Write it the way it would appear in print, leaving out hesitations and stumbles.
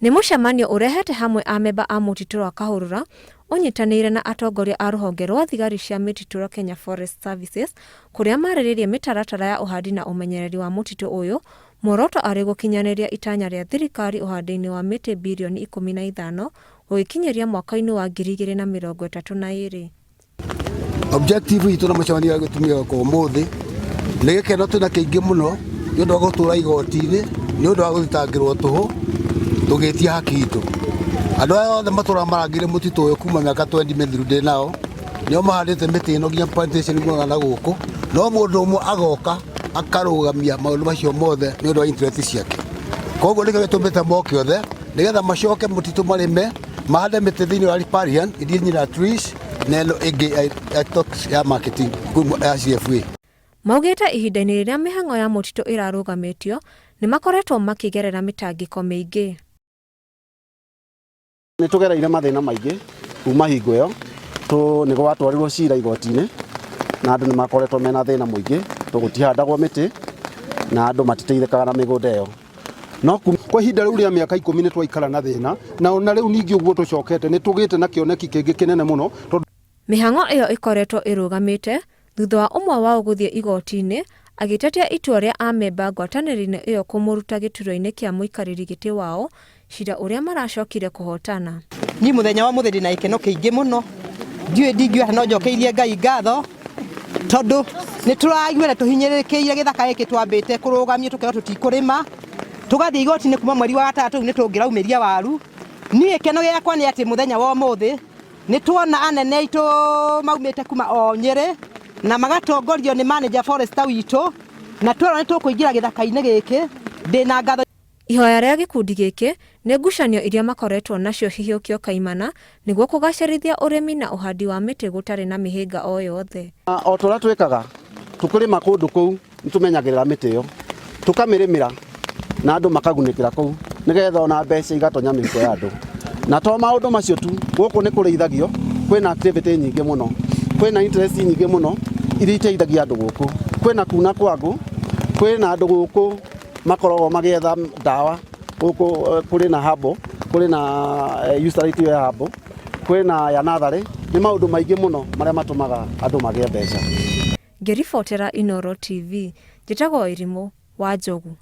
Nĩ mũcemanio ũrehete hamwe amemba a mũtitũ rwa Kahũrũra ũnyitanĩire na atongoria a rũhonge rwa thigari cia mĩtitũ rwa Kenya Forest Services kũrĩa marĩrĩirie mĩtaratara ya ũhandi na ũmenyereri wa mũtitũ ũyũ, muoroto arĩ gũkinyanĩria itanya rĩa thirikari ũhandi-inĩ wa mĩtĩ birioni 15 gũgĩkinyĩria mwaka-inĩ wa 2032. Objective itũ na mũcemanio wa gĩtumia gĩakwa ũmũthĩ nĩ gĩkeno twĩna kĩingĩ mũno nĩ ũndũ wa gũtũra igoti-inĩ nĩ ũndũ wa gũthitangĩrwo tũhũ tũgĩtia haki itũ. Andũ aya othe matũraga marangĩire mũtitũ ũyũ kuma mĩaka 20 mĩthiru ndĩ nao nĩo mahandĩte mĩtĩ ĩno nginya plantation muonaga na gũkũ no mũndũ ũmwe agoka akarũgamia maũndũ macio mothe nĩ ũndũ wa interest ciake. Koguo nĩkĩo gĩtũmĩte moke othe nĩgetha macoke mũtitũ marĩme mahande mĩtĩ thĩinĩ wa riparian iria trees na ĩno ĩngĩ ya- ya ya marketing ya CFA. Maugĩte ihinda-inĩ rĩrĩa mĩhang'o ya mũtitũ ĩrarũgamĩtio, nĩ makoretwo makĩgerera mĩtangĩko mĩingĩ. Nĩ tũgereire mathĩna maingĩ kuma hingo ĩyo tũ nĩ gwatwarirwo cira igoti-inĩ na andũ nĩ makoretwo mena thĩna mũingĩ tondũ gũtihandagwo mĩtĩ na andũ matiteithĩkaga na mĩgũnda ĩyo. No kwa ihinda rĩu rĩa mĩaka ikũmi nĩ twaikara na thĩna na ona rĩu ningĩ ũguo tũcokete nĩ tũgĩte na kĩoneki kĩngĩ kĩnene mũno tondũ Mĩhang'o ĩyo ĩkoretwo ĩrũgamĩte thutha wa ũmwe wao gũthiĩ igoti-inĩ agĩtetia itua rĩa amemba ngwatanĩro-inĩ ĩyo kũmũruta gĩturwa-inĩ kĩa mũikarĩri gĩtĩ wao, cira ũrĩa maracokire kũhotana. Niĩ mũthenya wa ũmũthĩ ndĩna gĩkeno kĩingĩ mũno, ndiũĩ ndingiuga no njokeirie Ngai ngatho, tondũ nĩ tũraiguire tũhinyĩrĩrĩkĩire gĩthaka gĩkĩ twambĩte kũrũgamio tũkerwo tũtikũrĩma, tũgathiĩ igoti-inĩ kuma mweri wa gatandatũ rĩu nĩ tũngĩraumĩria waru. Niĩ gĩkeno gĩakwa nĩ atĩ mũthenya wa ũmũthĩ nĩ tuona anene aitũ maumĩte kuma o Nyĩrĩ na magatongorio nĩ manager forester witũ, na twerwo nĩ tũkũingĩra gĩthaka-inĩ gĩkĩ, ndĩna ngatho. Ihoya rĩa gĩkundi gĩkĩ nĩ ngucanio iria makoretwo nacio hihiũkio kaimana nĩguo kũgacĩrithia ũrĩmi na ũhandi wa mĩtĩ gũtarĩ na mĩhĩnga o yothe. O ta ũrĩa twĩkaga tũkĩrĩma kũndũ kũu nĩ tũmenyagĩrĩra mĩtĩ ĩyo, tũkamĩrĩmĩra na andũ makagunĩkĩra kũu nĩgetha ona mbeca igatonya mĩhuko ya andũ. Na to maũndũ macio tu, gũkũ nĩ kũrĩithagio, kwĩna activity nyingĩ mũno, kwĩna interest nyingĩ mũno iria iteithagia andũ gũkũ. Kwĩna kuna kwa ngũ, kwĩna andũ gũkũ makoragwo magĩetha ndawa gũkũ kũrĩ na herbal, kũrĩ na eucalyptus ya herbal, kwĩna ya natharĩ, nĩ maũndũ maingĩ mũno marĩa matũmaga andũ magĩe mbeca. Ngĩribotera Inooro TV, njĩtagwo Irimũ wa Njogu.